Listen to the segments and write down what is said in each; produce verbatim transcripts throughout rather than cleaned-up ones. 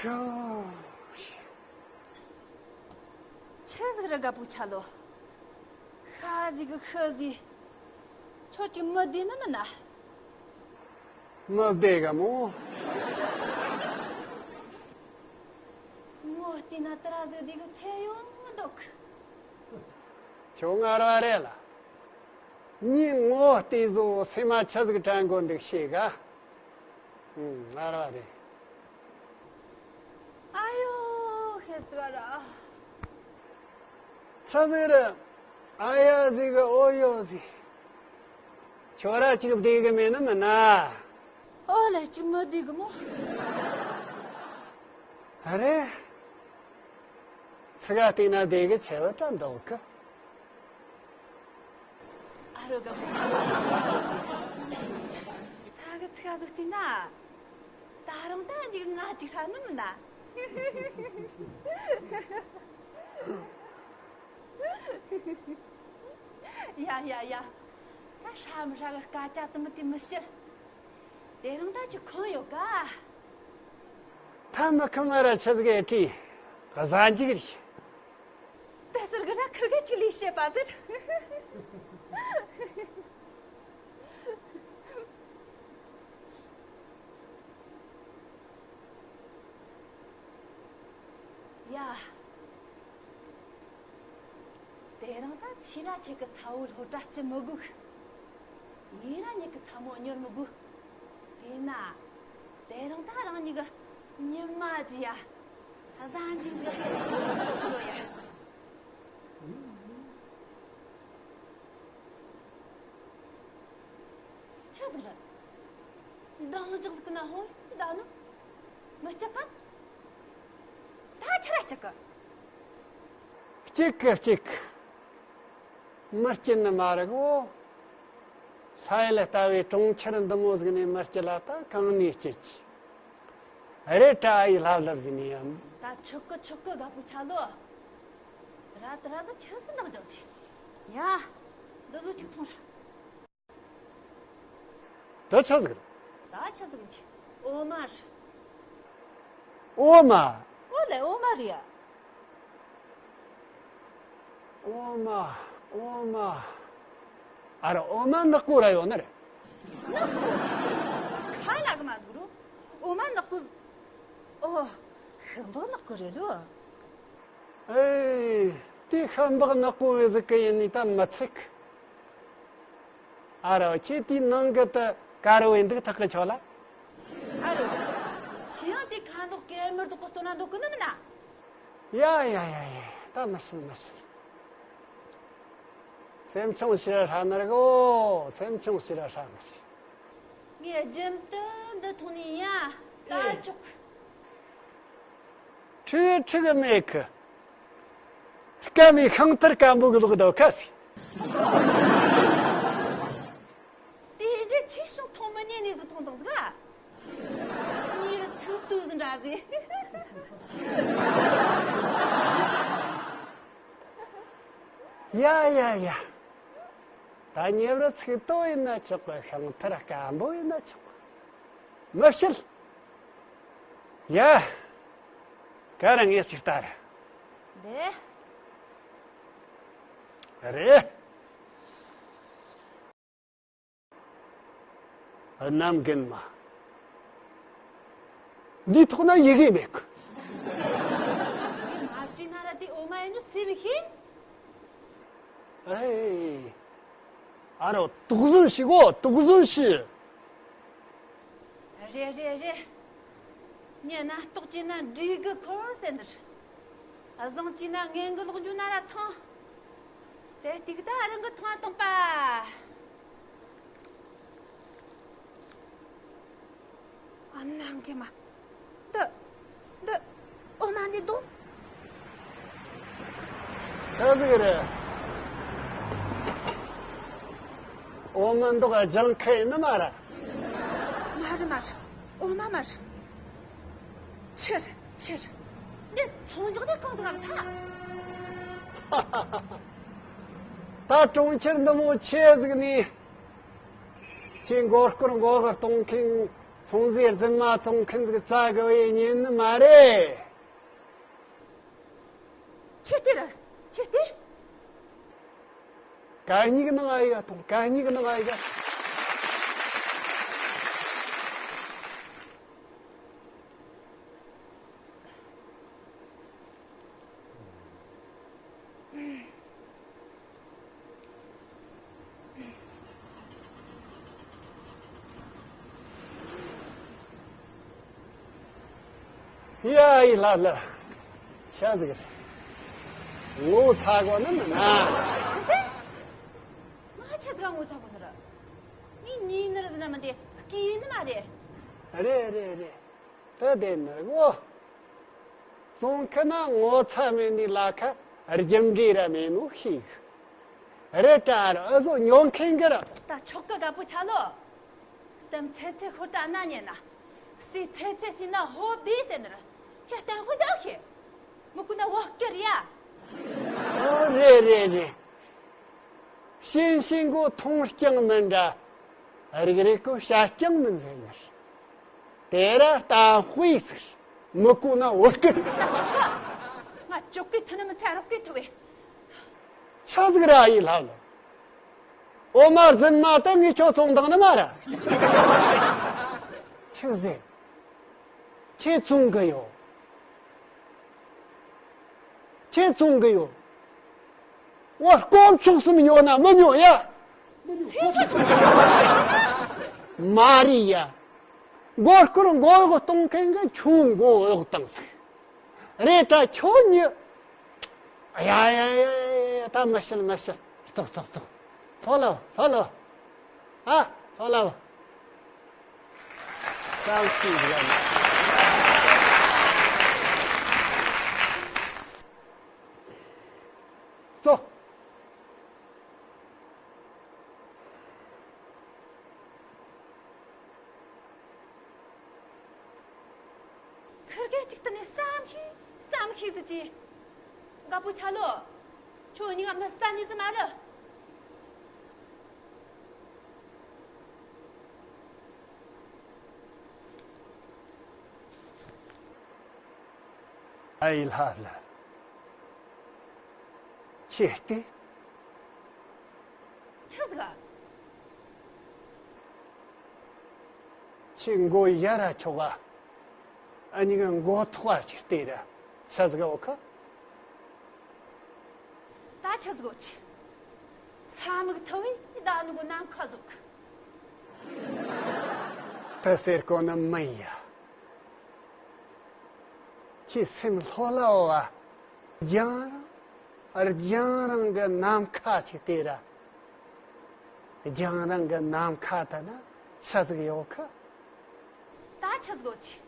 ཤོ། ཆི་ཟིག་རེད་དགའ་པོ་ཆ་ལོ། ཤ་ཟིག་གི་ཤི་ཟིག་ཁྱོད་ཅིག་མི་བདེ་ནི་མིན་ན། མི་བདེ་གི་མོ། ངོ་བལྟས་ན་ཏི་ར་ཟིག་བདེ་གི་ཆེ་ཡོང་མི་འདུག་ཁྱོད་ངར་བ་རེད་ལ། ངའི་ངོ་བལྟས་བཟོ་སེམས་མ་ཆི་ཟིག་དྲན་དགོས་འདུག་ཤེས་ག་ངར་བ་རེད། ཨ་ཡོ་ཤེས་ཟིག་ར། ཆི་ཟིག་རེད། ཨ་ཡ་ཟིག་གི་ཨོ་ཡོ་ཟིག་ཁྱོད་ར་ཅིག་བདེ་གི་མེད་ནི་མིན་ན། ཨོ་ལེ་ཅིག་མི་བདེ་གི་མོ། ཨ་རེ། ཚིག་ག་བལྟས་ན་བདེ་གི་ཆེ་བ་ད་འདུག་གི་ཨ་རོ་ག་ས་གི་ཚིག་ག་ཟིག་བལྟས་ན། ད་རུང་ད་འཇིག་ང་ཅིག་ཧྲ་ནི་མིན་ན། ཡ་ཡ་ཡ། ད་ཧྲ་མི་ཧྲ་གི་སྐད་ཆ་དུ་མི་དེ་མི་བཤད། དེ་རིང་ད་ཅི་ཁོམ་ཡོད་ག་ད་མི་ཁོམ་མ་ར་ཆི་ཟིག་ཨེ་ཁྲི། གཟའ་འཇིག་རེད། ད་ཟུར་གི་ར་ཁིར་གི་ཆི་ལས་བཤད་པ་ཟེར། ཡ། དེ་རིང་ད་ཁྱེད་ར་ཁྱེད་ཀྱི་ཚ་བོ་སློབ་གྲྭ་སྐྱེལ་མི་དགོས། ངས་ར་ཉིད་ཀྱི་ཚ་མོ་གཉོར་མི་དགོས། དེས་ན། དེ་རིང་ད་རང་ཉིད་ཀྱི་ཉི་མ་ཅི་ཡ། གཟའ་འཇིག་གི་ལོ་ཡ། ཆི་ཟིག་རེད། འདང་རྒྱག་ཟིག་ན་ཧོན་ད་ནི། མི་སྐྱིད་ག་ད་ཆི་ར་སྐྱིད་གི་སྐྱིད་གི་སྐྱིད་གི་མི་སྐྱིད་ནི་མ་རེད་གོ། ལྷ་ཡུལ་ལྟ་བུའི་གྲོང་ཁྱེར་འདི་མོ་ཟིག་ནས་མི་སྐྱིད་ལ་ད་གང་ནས་སྐྱིད་ཀྱི། རེད་དྲ་ཨ་ཡི་ལྷབ་ལྷབ་ཟིག་ནས་ཡང་། ད་ཆོག་གི་ཆོག་གི་དགའ་པོ་ཆ་ལོ། ར་ད་ར་ད་ཆི་སི་འདང་རྒྱག་ཆེ། ཡ། འདི་ལོ་ཅིག་འཐུང་ར། དེ་ཆི་ཟིག་རེད། ད་ཆི་ཟིག་ཡིན་གྱི། འོ་མ་རེད། འོ་མ། འོ་ལེ་འོ་མ་རེད་ཡ། འོ་མ། འོ་མ། ཨ་ར་འོ་མ་ནག་པོ་ར་ཡོད་ནི་རེད། ཁ་ལ་གི་མ་ཟིག་རུ། འོ་མ་ནག་པོ། ཨོ། ཤིང་བོ་ནག་པོ་རེད་ལོ། ཨེ། དེ་ཤ་འབག་ནག་པོ་བོ་ཟིག་གི་ཡིན་ནི་ད་མི་ཚིག་ཨ་རོ་ཁྱེད་དེའི་ནང་གི་དུ་དཀར་བོ་ཡིན་འདུག་ཐག་གི་ཆོད་ལ། ཨ་རོ། ཁྱེད་ཡང་དེ་ཁ་མདོག་གེར་མི་འདུག་གི་སྟོན་ན་འདུག་གི་ནི་མིན་ན། ཡ་ཡ་ཡ་ཡ། ད་མི་ཤེས་མི་ཤེས། སེམས་ཆུང་ཞེ་ར་ཧྲ་ནི་རེད་གོ། སེམས་ཆུང་ཞེ་ར་ཧྲ་ནི་རེད། ངས་རྒྱུན་དུ་འདི་འཐུང་ནི་ཡ། ད་ཨེ། ཆོག་ཁྲི་ཁྲི་གི་མེད་གི་སྐམ་མི་ཤིང་ཐར་སྐམ་པོ་གི་ལོག་ད་ཁ་སི། དེ་འདྲ་ཆེ་ཤིང་མཐོང་མི་ཉན་ནས་ཟིག་མཐོང་དང་ཟིག་ཨ། ཉེ་རུ་ཚིག་ཏུ་ཟིག་འདྲ་ཟིག་ཡ་ཡ་ཡ། ད་ཉེ་རུ་ཚིག་ཏུ་ཡིན་ན་ཆོག་གི་ཤིང་ཐར་སྐམ་པོ་ཡིན་ན་ཆོག་གི་མི་བཤད། ཡ། ག་ར་ངས་ཅིག་ལྟ་ར། རེད། རེད། གནམ་རྒན་མ། འདིའི་ཐོག་ན་ཡི་གེ་མེད་གི་མ་བྲིས་ན་ར་དེ་འོ་མ་ཡིན་ནོ་སེམས་ཤེས། ཨེ། ཨ་རོ་དོགས་ཟོན་ཞིག་གོ། དོགས་ཟོན་ཞིག་རེད་རེད་རེད། ངས་སྣ་ཏོག་ཅིག་ན་འགྲིག་གི་ཁོར་ཟེར་འདིར། བཟང་ཅིག་ན་ངན་གི་ལོག་འཇུ་ན་ར་ཐང་། དེ་ཏིག་ད་རང་གི་ཐང་གཏོང་པ། ཨ་ནང་གི་མ། འདི། འདི། འོ་མ་འདི་འདུག་ཆི་ཟིག་རེད། འོ་མ་འདུག་ལྗང་ཁུ་ཡིན་ནི་མ་རེད། མ་རེད་མ་རེད། འོ་མ་མ་རེད། ཆི་རེད་ཆི་རེད། འདི་ཚོང་རྒྱག་ནས་གང་ཟིག་ལ་ཐལ། ད་གྲོང་ཁྱེར་འདི་མོ་ཆེ་ཟིག་ནས། ཁྱེད་མགོ་སྐོར་མགོ་གི་གཏོང་མཁན། ཚོང་རྫས་རྫུན་མ་བཙོང་མཁན་ཟིག་བཙལ་དགོས་པའི་ཉེན་ནི་མ་རེད། ཆི་སྟེ་ར། ཆི་སྟེ། གད་སྙིགས་ནང་ཨ་ཡ་གཏོང་། གད་སྙིགས་ནང་ཨ་ཡ། ཡ་ཡི་ལ་ལ། ཤ་ཟིག་རེད། ངོ་ཚ་གོ་ནི་མིན་ན། ང་ཆི་ཟིག་ག་ངོ་ཚ་གོ་ནི་ར། ངའི་ཉིན་ནི་ར་ཟིན་ན་མི་འདི་སྐྱིད་ནི་མ་རེད། རེད་རེད་རེད། ད་དེ་ནི་རེད་གོ། བཙོང་མཁན་ན་ངོ་ཚ་མེད་ནི་ལ་ཁ་རྒྱུ་འབྲས་ར་མེད་ནོ་ཤེས་གི། རེད་དྲ་ར་ཨ་ཟོ་ཉོ་མཁན་གི་ར། ད་ཆོག་གི་དགའ་པོ་ཆ་ལོ། གཏམ་ཚེ་ཚེ་ཤོར་དྲ་ན་ཉན་ན། སི་ཚེ་ཚེ་སི་ན་ཧོ་བི་ཟེར་ནི་ར། ཅི་གཏམ་ཧོ་ད་ཤེས། མི་ཀུ་ན་བོ་སྐྱུར་ཡ། ཨོ་རེད་རེད་རེད། ཤིན་ཤིན་གོ་མཐོང་རྐྱང་མིན་འདྲ། རིག་རིག་གོ་བྱ་རྐྱང་མིན་ཟེར་ནི་རེད། དེ་ར་གཏམ་དཔེ་ཟིག་མི་གོ་ན་བོ་སྐྱུར། ང་ཅོག་གི་ཐུ་ནི་མི་ཚེ་རོག་གི་ཐུ་བས། ཆི་ཟིག་ར་ཡི་ལྷ་ལོ། འོ་མ་རྫུན་མ་ད་ངས་ཁྱོད་བཙོང་བཏང་ནི་མ་ར། ཆི་ཟེར། ཁྱེད་བཙོང་གི་ཡོད། ཁྱེད་བཙོང་གི་ཡོད། འོ་སྐོམ་ཆུང་གསུམ་ཉོ་ན་མི་ཉོ་ཡ། མ་རེད་ཡ། མགོ་སྐོར་མགོ་གཡོག་གཏོང་མཁན་གི་ཁྱོད་མགོ་གཡོག་བཏང་ཟིག་རེད་དྲ་ཁྱོད་ཉི། ཡ་ཡ་ཡ་ཡ་ཡ། ད་མི་བཤད་མི་བཤད། ཙོག་ཙོག་ཙོག་ལྷོ་ལྷོ་ལྷོ་ལྷོ། ཨ་ལྷོ་ལྷོ། བསམ་ཤེས་ཟིག་ཡ་ན། ཙོ། ཁིར་གེ་གཅིག་ཏུ་ནས་བསམ་ཤེས་བསམ་ཤེས་ཟེར་གྱིས། དགའ་པོ་ཆ་ལོ། ཁྱོད་གཉིས་ཀ་མི་ས་ནི་ཟི་མ་རེད། ཨའི་ལྷ་ལ། ཁྱེད་ལྟོས། ཆི་ཟིག་ག་ཁྱེད་མགོ་ཡར་ར་ཆོག་ག་ཨ་ནི་གི་མགོ་ཐོག་ག་ཅིག་ལྟོས་ར། ཆི་ཟིག་ག་འོ་ཁ། ད་ཆི་ཟིག་གོ་ཆི། ས་མིག་ཐུ་བས་ད་ནུ་གོ་ནམ་མཁའ་ཟུག་ད་ཟེར་གོ་ནི་མིན་ཡ། ཁྱེད་སེམས་ལྷོད་ལ་འོ་བ། རྒྱང་རིང་། རྒྱང་རིང་གི་ནམ་མཁའ་ཅིག་ལྟོས་ར། རྒྱང་རིང་གི་ནམ་མཁའ་དེ་ན་ཆི་ཟིག་ཡོད་གི། ད་ཆི་ཟིག་གོ་ཆི།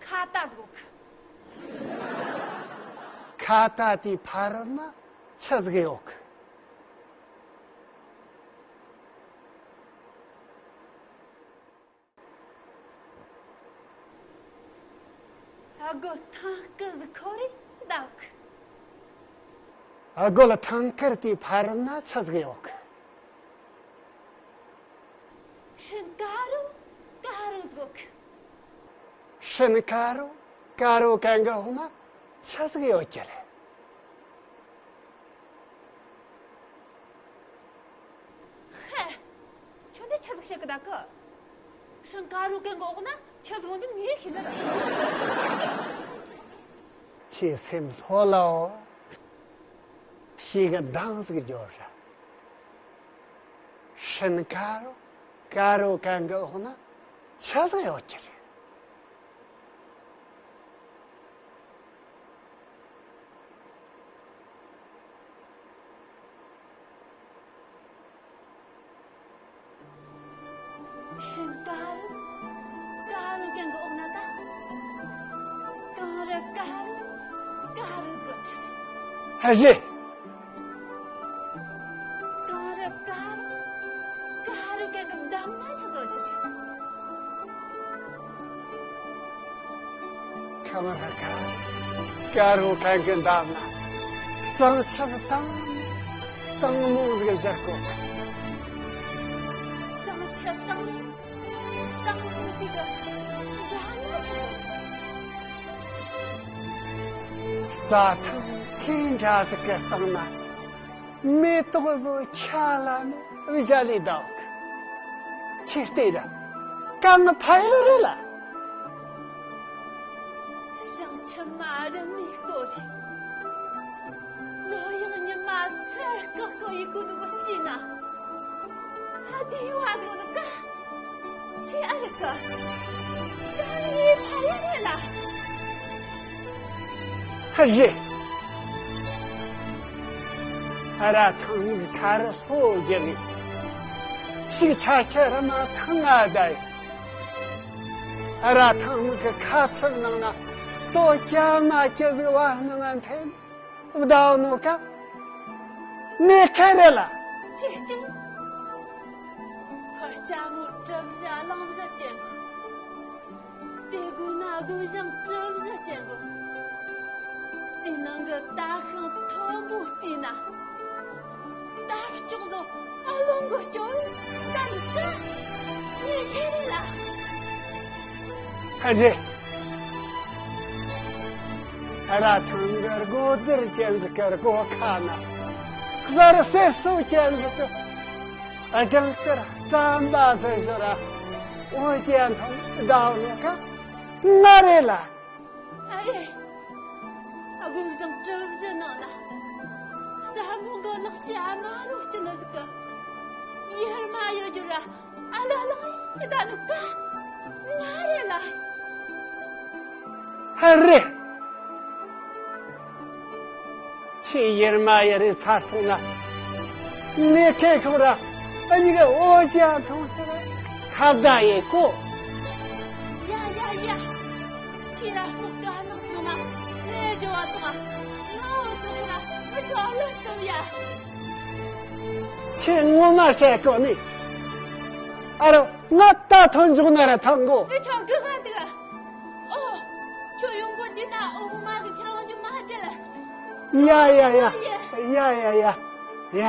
ཁ་ཏ་ཟིག་གོ་གི། ཁ་ཏ་དེའི་ཕ་རོལ་ན་ཆི་ཟིག་ཡོད་གི། ཨ་གོ་ཐང་དཀར་ཟིག་ཁོ་རེ་འདུག་ཨ་གོ་ལ་ཐང་དཀར་དེའི་ཕ་རོལ་ན་ཆི་ཟིག་ཡོད་གི། ཧྲིན་ཀ་རོ་ཀ་རོ་ཟིག་ཡོད་གི། ཧྲིན་ཀ་རོ་ཀ་རོ་གན་གི་འོག་ན་ཆི་ཟིག་ཡོད་གི་རེད། ཧེ། ཁྱོད་འདི་ཆི་ཟིག་བཤད་གི་ད་གི། ཧྲིན་ཀ་རོ་གན་གི་འོག་ན་ཆི་ཟིག་འོང་འདི་ངས་ཤེས་ནི་རེད། ཁྱེད་སེམས་ལྷོད་ལ་འོ། ཤེས་གི་འདང་ཟིག་རྒྱོབ་ར། ཧྲིན་ཀ་རོ་ཀ་རོ་གན་གི་འོག་ན་ཆི་ཟིག་ཡོད་གི་རེད། ཧྲིན་ཀ་རོ་ཀ་རོ་གན་གི་འོག་ན་ད། གངས་རི་དཀར་རོ་དཀར་རོ་ཟིག་ཡོད་གི་རེད། ཧ་ཞེ། གངས་རི་དཀར་རོ་དཀར་རོ་གན་གི་འདབས་ན་ཆི་ཟིག་ཡོད་གི་རེད། གངས་རི་དཀར་དཀར་རོ་གན་གི་འདབས་ན། གཙང་ཆབ་དྭངས་དྭངས་མོ་ཟིག་བཞག་གོ། གཙང་ཆབ་དྭངས་དྭངས་མོ་ཟིག་གི་ རྩྭ་ཐང་ཁྱེད་འདྲ་ཟིག་གི་སྟེང་ན་མེ་ཏོག་བཟོ་ཆ་ལ་ནི་བཞག་ལས་འདུག་ཁྱེད་ལྟོས་ར། གང་ཕ་ཡུལ་རེད་ལ། ཞིང་ཆུ་མ་རུ་མའི་སྐོར་རེད། ལོ་ཡང་ཉི་མ་སར་བཀག་བཀག་ཡི་གོ་འདུག་ཅི་ན། ཨ་དེ་ཡོད་ཨ་དེ་ཡོད་ཀ་ཁྱེད་ཨ་རི་ཀ་ཡང་ངའི་ཕ་ཡུལ་རེད་ལ། ཧ་རེད། ཨ་ར་ཐང་མིག་ཁ་རི་ལྷོ་རྒྱུ་ནི་ཞིག་ཆ་ཆ་རི་མ་ཐང་ང་ད་ཡི། ཨ་ར་ཐང་མིག་གི་ཁ་ཚུབ་ནང་ན་ལྟོ་སྐྱ་མ་སྐྱ་ཟིག་བ་སྣང་ང་འཐེན། བདག་ནོ་ཀ་ནེ་ཁེ་རེ་ལ། ཅེ་སྟེ། ཁར་ལྕགས་མོ་གྲུ་བཞི་གླང་བཞི་ཅན་གོ། དེ་དགོས་ན་དགོས་ཞིང་གྲུ་བཞི་ཅན་གོ། དེ་ནང་གི་ད་ཤིང་མཐོན་པོ་བརྩིས་ན། ད་ལྕོག་ལོ་ཨ་ལོང་གོ་ཅོ་ད་ནི་ཀ་ནེ་ཁེ་རེ་ལ། ཨ་རེ། ཨ་ར་ཐང་གི་སྒོ་དར་ཅན་ཟིག་གི་སྒོ་ཁ་ན། གཟར་སེ་སོ་ཅན་ཟིག་གི་སྦྲང་དཀར་རྩམ་པ་ཟིག་བཞོ་ར། འོ་ཅན་ཐང་བདག་ནོ་ཀ་ང་རེད་ལ། ཨ་རེ། ཨ་དགོན་བཞིན་གྲུ་བཞི་ནང་ན། ས་མོ་གི་ནགས་ཤི་ཨ་མ་རུ་སྐྱི་ནི་ཟིག་གི་ཡར་མ་ཡར་རྒྱུ་ར། ཨ་ལ་ལ་ཡི་ད་ནི་ཀ་ང་རེད་ལ། ཧ་རེ། ཁྱེད་ཡར་མ་ཡར་རེ་ཚར་སོང་ན། ནེ་ཁེ་ཁོ་ར་ཨ་ཉི་ག་འོ་ཅག་ཐོང་ཤི་ར་ཁ་བརྡ་ཡེ་ཀོ། ཡ་ཡ་ཡ། ཁྱེད་ར་སོག་ག་ནག་སོང་ན་ནེ་ཇོ་བ་སོང་ང་འོ་སོག་ར་མི་ཐོག་ལ་སོང་ཡ། ཁྱེད་ངོ་མ་བཤད་གོ་ནི། ཨ་རོ། ང་ད་ཐོན་འཇུག་ན་ར་ཐང་གོ། འདི་ཆོ་གི་ག་འདུག་ཨོ། ཁྱོད་ཡོང་གོ་ཅི་ན་ཨོ་མ་གི་ཆང་བ་ཅུ་མ་ཅི་ལ། ཡ་ཡ་ཡ། ཡ་ཡ་ཡ། ཡ།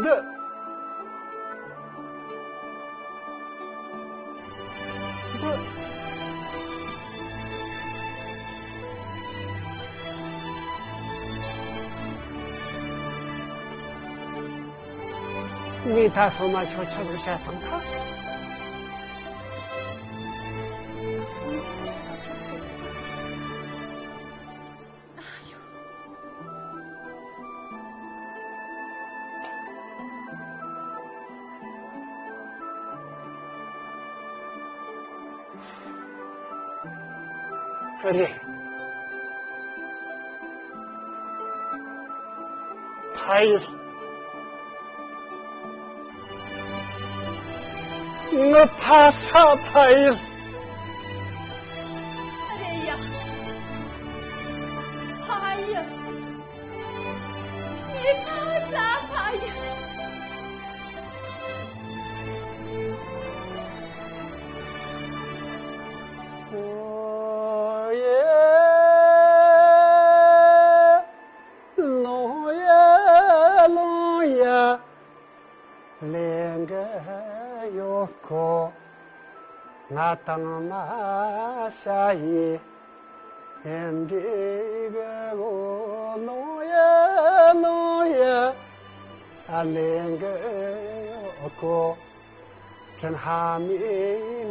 འདི། འདི། ངས་ད་སོ་མ་ཆོག་ཆོག་ཟིག་བྱ་དང་ཐ། རེད། ཕ་ཡུལ། ངའི་ཕ་ས་ཕ་ཡུལ། རེད་ཡ། ཕ་ཡུལ། ངའི་ཕ་ས་ཕ་ཡུལ། ཨོ་ཡེ། ལོང་ཡ་ལོང་ཡ་ལེན་གི་ཡོད་ཁོ། ང་དང་མ་ཤ་ཡི་ཨེམ་འདི་གི་འོ་ལོང་ཡ་ལོང་ཡ་ལེན་གི་ཡོད་ཁོ། དྲིན་ཧ་མི་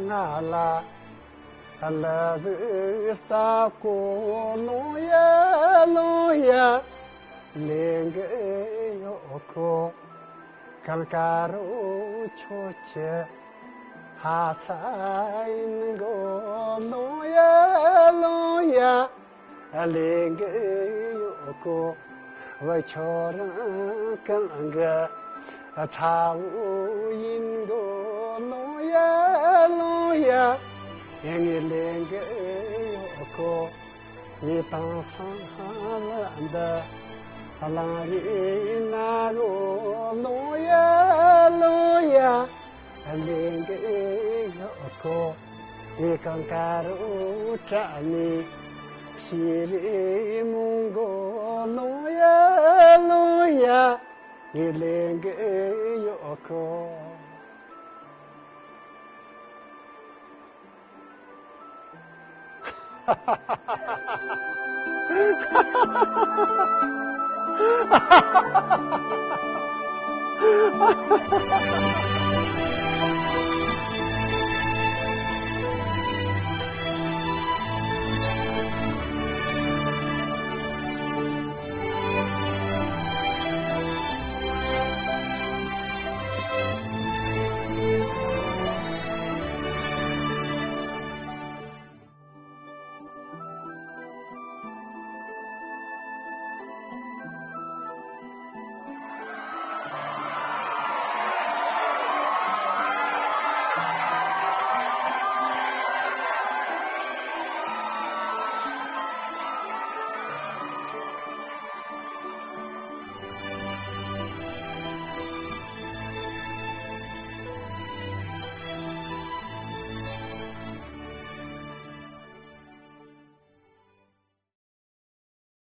ང་ལ་ལ་ཟིག་རྩ་གོ་ལོང་ཡ་ལོང་ཡ་ལེན་གི་ཡོད་ཁོ། གང་ཀ་རུ་ཁྱོད་ཀྱི་ཕ་ས་ཡིན་གོ་ལོང་ཡ་ལོང་ཡ་ལེན་གི་ཡོད་གོ། བུ་ཁྱོད་རང་གང་གི་ཚ་བོ་ཡིན་གོ་ལོང་ཡ་ལོང་ཡ། ཡ་ངས་ལེན་གི་ཡོད་གོ། ངས་དེང་སང་ལ་འདི་གླང་རིའི་ན་གོ་ལོང་ཡ་ལོང་ཡ། ལེན་གི་ཡོད་གོ། ངས་གང་ཀ་རུ་བཀྲ་ནི་ཤི་རི་མོང་གོ་ལོང་ཡ་ལོང་ཡ། ངས་ལེན་གི་ཡོད་གོ།